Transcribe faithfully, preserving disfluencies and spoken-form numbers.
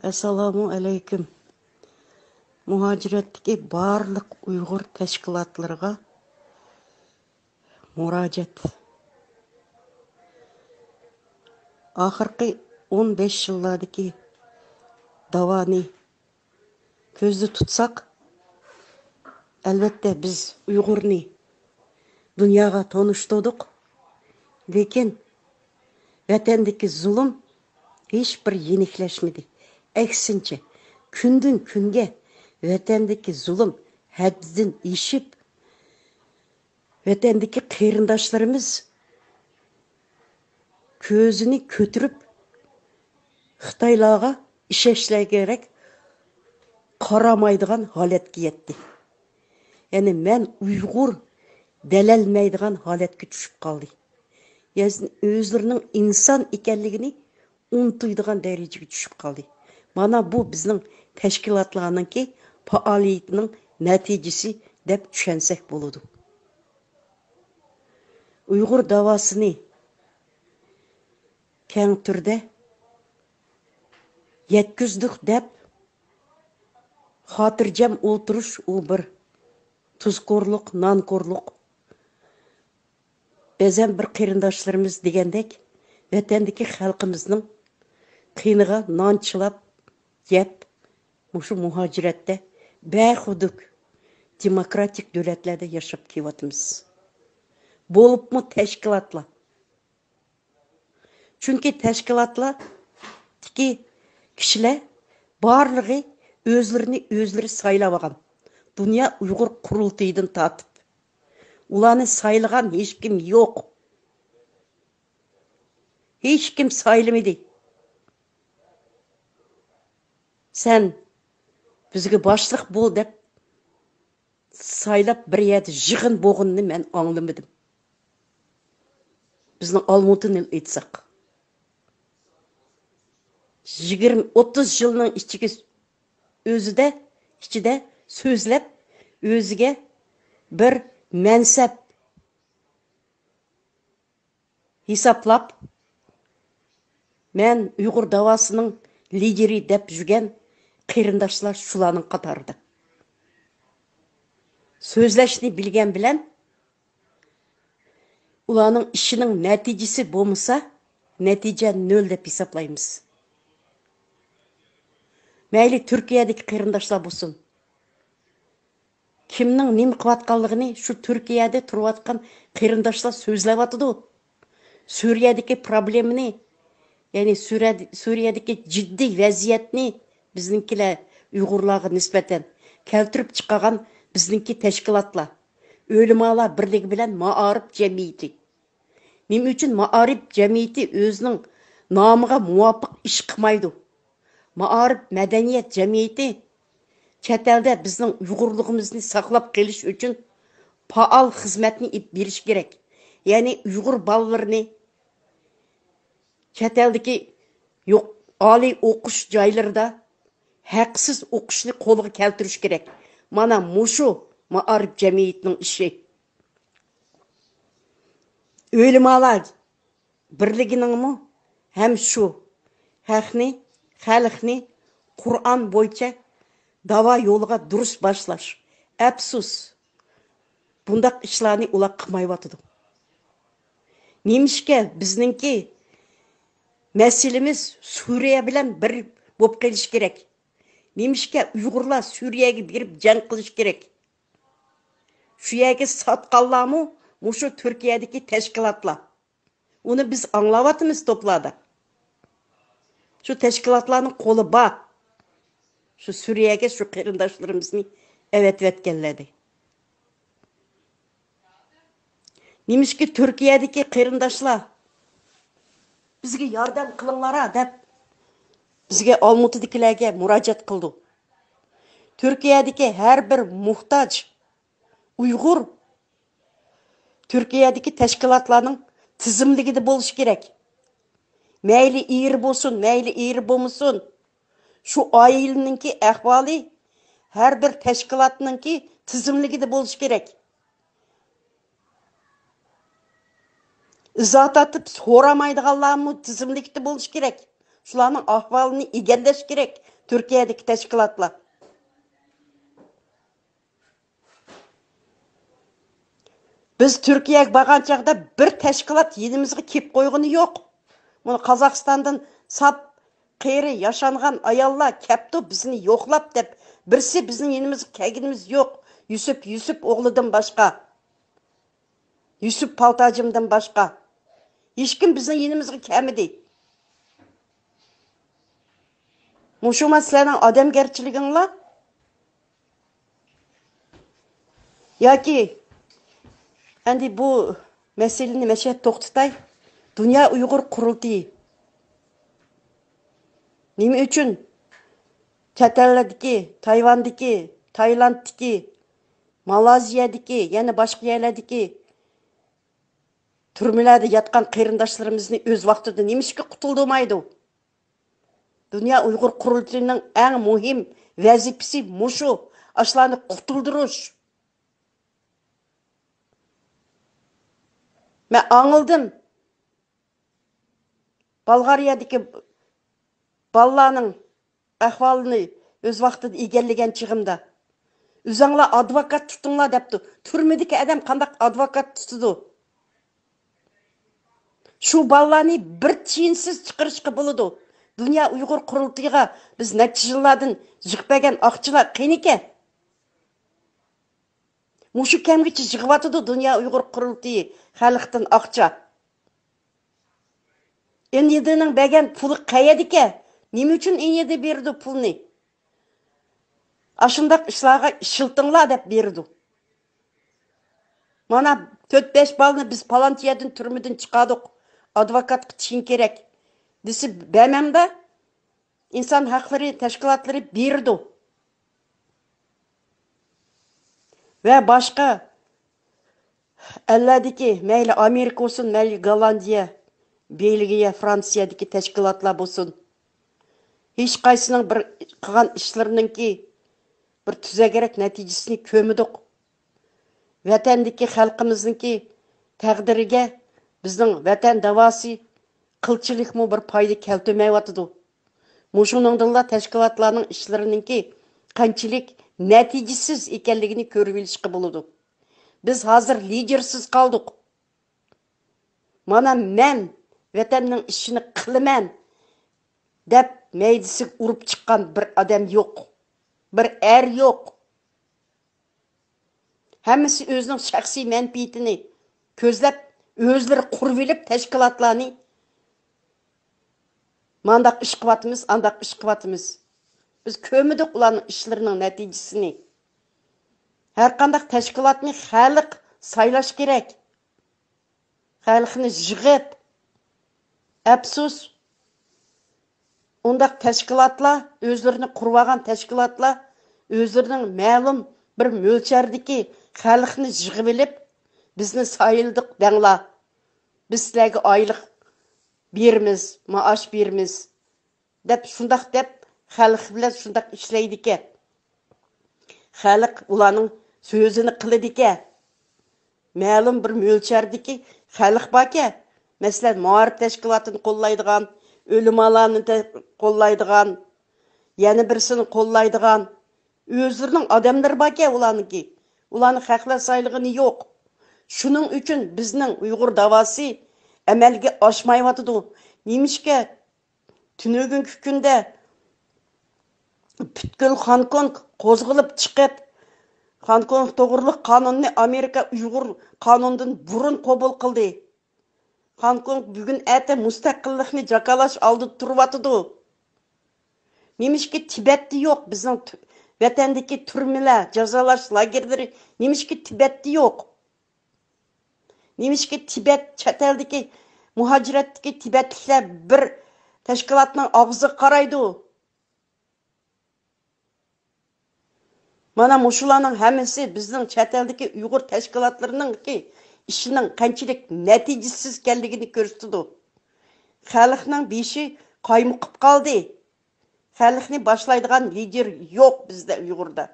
ئەسسالامۇ ئەلەيكۇم. مۇھاجىرەتتىكى بارلىق ئۇيغۇر تەشكىلاتلىرىغا مۇراجىئەت. ئاخىرقى ئون بەش يىللاردىكى داۋانى كۆزدە تۇتساق، ئەلۋەتتە، بىز ئۇيغۇرنى دۇنياغا تونۇشتۇردۇق، لېكىن ۋەتەندىكى زۇلۇم ھېچ بىر يېنىكلەشمىدى. ئەكسىنچە، كۈندىن كۈنگە ۋەتەندىكى زۇلۇم ھەددىدىن ئېشىپ، ۋەتەندىكى قېرىنداشلىرىمىز كۆزىنى كۆتۈرۈپ، خىتايلارغا ئىشەنچلىكرەك قارىمايدىغان ھالەتكە يەتتى. يەنى مەن ئۇيغۇر دېيەلمەيدىغان ھالەتكە چۈشۈپ قالدى. يەنى ئۆزلىرىنىڭ ئىنسان ئىكەنلىكىنى ئۇنتۇيدىغان دەرىجىگە چۈشۈپ قالدى. مانا بۇ بىزنىڭ تەشكىلاتلارنىڭكى پائالىيىتىنىڭ نەتىجىسى دەپ چۈشەنسەك بولىدۇ. ئۇيغۇر داۋاسىنى كەڭ تۈردە يەتكۈزدۇق دەپ خاتىرجەم ئولتۇرۇش، ئۇ بىر تۇزكورلۇق، نانكورلۇق. بەزەن بىر قېرىنداشلىرىمىز دېگەندەك، ۋەتەندىكى خەلقىمىزنىڭ قېنىغا نان چىلاپ يەپ، مۇشۇ مۇھاجىرەتتە بەخۇدۇك دېموكراتىك دۆلەتلەردە ياشاپ كېلىۋاتىمىز. بولۇپمۇ تەشكىلاتلار. چۈنكى تەشكىلاتلاردىكى كىشىلەر بارلىقى ئۆزلىرىنى ئۆزلىرى سايلاۋالغان. دۇنيا ئۇيغۇر قۇرۇلتىيىدىن تارتىپ. ئۇلارنى سايلىغان ھېچكىم يوق. ھېچكىم سايلىمىدى. سەن بىزگە باشلىق بول دەپ سايلاپ بىر يەردە يىغىن بولغىنىنى مەن ئاڭلىمىدىم. بىزنىڭ ئالمۇتىنى ئېيتساق، يىگىرمە، ئوتتۇز يىلنىڭ ئىچىگە، ئۆزىدە، ئىچىدە سۆزلەپ، ئۆزىگە بىر مەنسەپ ھېسابلاپ، مەن ئۇيغۇر داۋاسىنىڭ لىدىرى دەپ يۈرگەن قېرىنداشلار شۇلارنىڭ قاتارىدا. سۆزلەشنى بىلگەن بىلەن ئۇلارنىڭ ئىشىنىڭ نەتىجىسى بولمىسا، نەتىجە نۆل دەپ ھېسابلايمىز. مەيلى تۈركىيەدىكى قېرىنداشلار بولسۇن، كىمنىڭ نېمە قىلىۋاتقانلىقىنى شۇ تۈركىيەدە تۇرۇۋاتقان قېرىنداشلار سۆزلەۋاتىدۇ. سۈرىيەدىكى پروبلېمىنى، يەنى سۈرە-، سۈرىيەدىكى جىددىي ۋەزىيەتنى بىزنىڭكىلەر ئۇيغۇرلارغا نىسبەتەن كەلتۈرۈپ چىقارغان بىزنىڭكى تەشكىلاتلار، ئۆلىمالار بىرلىكى بىلەن مائارىپ جەمئىيىتى. نېمە ئۈچۈن مائارىپ جەمئىيىتى ئۆزىنىڭ نامىغا مۇۋاپىق ئىش قىلمايدۇ؟ مائارىپ مەدەنىيەت جەمئىيىتى چەت ئەلدە بىزنىڭ ئۇيغۇرلۇقىمىزنى ساقلاپ قېلىش ئۈچۈن پائال خىزمەتنى ئېلىپ بېرىش كېرەك. يەنى ئۇيغۇر بالىلىرىنى چەت ئەلدىكى يۇق-، ئالىي ئوقۇش جايلىرىدا ھەقسىز ئوقۇشنى قولغا كەلتۈرۈش كېرەك. مانا مۇشۇ مائارىپ جەمئىيىتىنىڭ ئىشى. ئۆلىمالار بىرلىكىنىڭمۇ ھەم شۇ ھەقنى، خەلقنى قۇرئان بويىچە داۋا يولىغا دۇرۇس باشلاش. ئەپسۇس، بۇنداق ئىشلارنى ئۇلار قىلمايۋاتىدۇ. نېمىشقا بىزنىڭكى مەسىلىمىز سۈرىيە بىلەن بىر بولۇپ قېلىشى كېرەك؟ نېمىشقا ئۇيغۇرلار سۈرىيەگە بېرىپ جەڭ قىلىشى كېرەك؟ شۇ يەرگە ساتقانلارمۇ مۇشۇ تۈركىيەدىكى تەشكىلاتلار. ئۇنى بىز ئاڭلاۋاتىمىز توپلاردا. شۇ تەشكىلاتلارنىڭ قولى بار. شۇ سۈرىيەگە شۇ قېرىنداشلىرىمىزنى ئەۋەتىۋەتكەنلەردە. نېمىشقا تۈركىيەدىكى قېرىنداشلار بىزگە ياردەم قىلىڭلارا دەپ بىزگە ئالمۇتىدىكىلەرگە مۇراجىئەت قىلدى. تۈركىيەدىكى ھەر بىر موھتاج ئۇيغۇر تۈركىيەدىكى تەشكىلاتلارنىڭ تىزىملىكىدە بولۇشى كېرەك. مەيلى ئېرى بولسۇن، مەيلى ئېرى بولمىسۇن، شۇ ئائىلىنىڭكى ئەھۋالى ھەر بىر تەشكىلاتنىڭكى تىزىملىكىدە بولۇشى كېرەك. ئىزا تارتىپ سورىمايدىغانلارمۇ تىزىملىكتە بولۇشى كېرەك. شۇلارنىڭ ئەھۋالىنى ئىگىلەش كېرەك. تۈركىيەدىكى تەشكىلاتلار. بىز تۈركىيەگە بارغان چاغدا بىر تەشكىلات يېنىمىزغا كېلىپ قويغىنى يوق. مانا قازاقىستاندىن ساپ قېرى ياشانغان ئاياللار كەپتۇ بىزنى يوقلاپ دەپ، بىرسى بىزنىڭ يېنىمىزغا كەلگىنىمىز يوق. يۈسۈپ، يۈسۈپ ئوغلىدىن باشقا، يۈسۈپ پالتاجىمدىن باشقا ھېچكىم بىزنىڭ يېنىمىزغا كەلمىدى. مۇشۇما سىلەرنىڭ ئادەمگەرچىلىكىڭلار؟ ياكى ئەمدى بۇ مەسىلىنى مەشەدە توختىتاي. دۇنيا ئۇيغۇر قۇرۇلتىيى نېمە ئۈچۈن چەت ئەللەردىكى، تايۋاندىكى، تايلاندتىكى، مالايزىيەدىكى، يەنە باشقا يەرلەردىكى تۈرمىلەردە ياتقان قېرىنداشلىرىمىزنى ئۆز ۋاقتىدا نېمىشقا قۇتۇلدۇرمايدۇ؟ دۇنيا ئۇيغۇر قۇرۇلتىيىنىڭ ئەڭ مۇھىم ۋەزىپىسى مۇشۇ، ئاشۇلارنى قۇتۇلدۇرۇش. مەن ئاڭلىدىم، بۇلغارىيەدىكى بالىلارنىڭ ئەھۋالىنى ئۆز ۋاقتىدا ئىگىلىگەن چېغىمدا، ئۆزۈڭلار ئادۋوكات تۇتۇڭلار دەپتۇ. تۈرمىدىكى ئادەم قانداق ئادۋوكات تۇتىدۇ؟ شۇ بالىلارنى بىر تىيىنسىز چىقىرىشقا بولىدۇ. دۇنيا ئۇيغۇر قۇرۇلتىيىغا بىز نەچچە يىللاردىن يىغىپ بەرگەن ئاقچىلار قېنىكەن؟ مۇشۇ كەمگىچە يىغىۋاتىدۇ دۇنيا ئۇيغۇر قۇرۇلتىيى خەلقتىن ئاقچا. ئېن ي دنىڭ بەرگەن پۇلى قەيەردىكەن؟ نېمە ئۈچۈن ئېن ي د بېرىدۇ پۇلنى؟ ئاشۇنداق ئىشلارغا ئىشلىتىڭلار دەپ بېرىدۇ. مانا، تۆت بەش بالىنى بىز پالانچى يەردىن تۈرمىدىن چىقاردۇق، ئادۋوكاتقا تىيىن كېرەك دېسە، بەرمەمدە ئىنسان ھەقلىرى تەشكىلاتلىرى بېرىدۇ. ۋە باشقا ئەللەردىكى، مەيلى ئامېرىكا بولسۇن، مەيلى گوللاندىيە، بېلگىيە، فرانسىيەدىكى تەشكىلاتلار بولسۇن، ھېچقايسىنىڭ بىر قىلغان ئىشلىرىنىڭكى بىر تۈزەكرەك نەتىجىسىنى كۆرمىدۇق. ۋەتەندىكى خەلقىمىزنىڭكى تەقدىرىگە بىزنىڭ ۋەتەن داۋاسى قىلچىلىكمۇ بىر پايدا كەلتۈرمەيۋاتىدۇ. مۇشۇنىڭدىنلا تەشكىلاتلارنىڭ ئىشلىرىنىڭكى قانچىلىك نەتىجىسىز ئىكەنلىكىنى كۆرۈۋېلىشقا بولىدۇ. بىز ھازىر لىدېرسىز قالدۇق. مانا مەن ۋەتەننىڭ ئىشىنى قىلىمەن دەپ مەيدىسىگە ئۇرۇپ چىققان بىر ئادەم يوق. بىر ئەر يوق. ھەممىسى ئۆزىنىڭ شەخسىي مەنپەئىتىنى كۆزلەپ، ئۆزلىرى قۇرۇۋېلىپ تەشكىلاتلارنى مانداق ئىش قىلىۋاتىمىز، ئانداق ئىش قىلىۋاتىمىز. بىز كۆرمىدۇق ئۇلارنىڭ ئىشلىرىنىڭ نەتىجىسىنى. ھەرقانداق تەشكىلاتنى خەلق سايلاش كېرەك. خەلقنى يىغىپ، ئەپسۇس، ئۇنداق تەشكىلاتلار، ئۆزلىرىنى قۇرۇۋالغان تەشكىلاتلار ئۆزلىرىنىڭ مەلۇم بىر مۆلچەردىكى خەلقنى يىغىۋېلىپ، بىزنى سايلىدۇق دەڭلار، بىز سىلەرگە ئايلىق بېرىمىز، مائاش بېرىمىز دەپ، شۇنداق دەپ، خەلق بىلەن شۇنداق ئىشلەيدىكەن. خەلق ئۇلارنىڭ سۆزىنى قىلىدىكەن. مەلۇم بىر مۆلچەردىكى خەلق باركەن. مەسىلەن، مائارىپ تەشكىلاتىنى قوللايدىغان، ئۆلىمالارنى تە-، قوللايدىغان، يەنە بىرسىنى قوللايدىغان، ئۆزلىرىنىڭ ئادەملىرى باركەن ئۇلارنىڭكى. ئۇلارنى خەقلەر سايلىغىنى يوق. شۇنىڭ ئۈچۈن بىزنىڭ ئۇيغۇر داۋاسى ئەمەلگە ئاشمايۋاتىدۇ. نېمىشقا؟ تۈنۈگۈنكى كۈندە پۈتكۈل خانكونگ قوزغىلىپ چىقىپ، خانكونگ توغرۇلۇق قانۇننى ئامېرىكا ئۇيغۇر قانۇنىدىن بۇرۇن قوبۇل قىلدى. خانكونگ بۈگۈن ئەتە مۇستەقىللىقنى جاكارلاش ئالدىدا تۇرۇۋاتىدۇ. نېمىشقا تىبەتتە يوق بىزنىڭ تۈ-، ۋەتەندىكى تۈرمىلەر، جازالاش لاگېرلىرى نېمىشقا تىبەتتە يوق؟ نېمىشقا تىبەت، چەت ئەلدىكى، مۇھاجىرەتتىكى تىبەتلىكلەر بىر تەشكىلاتنىڭ ئاغزىغا قارايدۇ؟ مانا مۇشۇلارنىڭ ھەممىسى بىزنىڭ چەت ئەلدىكى ئۇيغۇر تەشكىلاتلىرىنىڭكى ئىشىنىڭ قانچىلىك نەتىجىسىز ئىكەنلىكىنى كۆرسىتىدۇ. خەلقنىڭ بېشى قايمۇقۇپ قالدى. خەلقنى باشلايدىغان لىدېر يوق بىزدە، ئۇيغۇردا.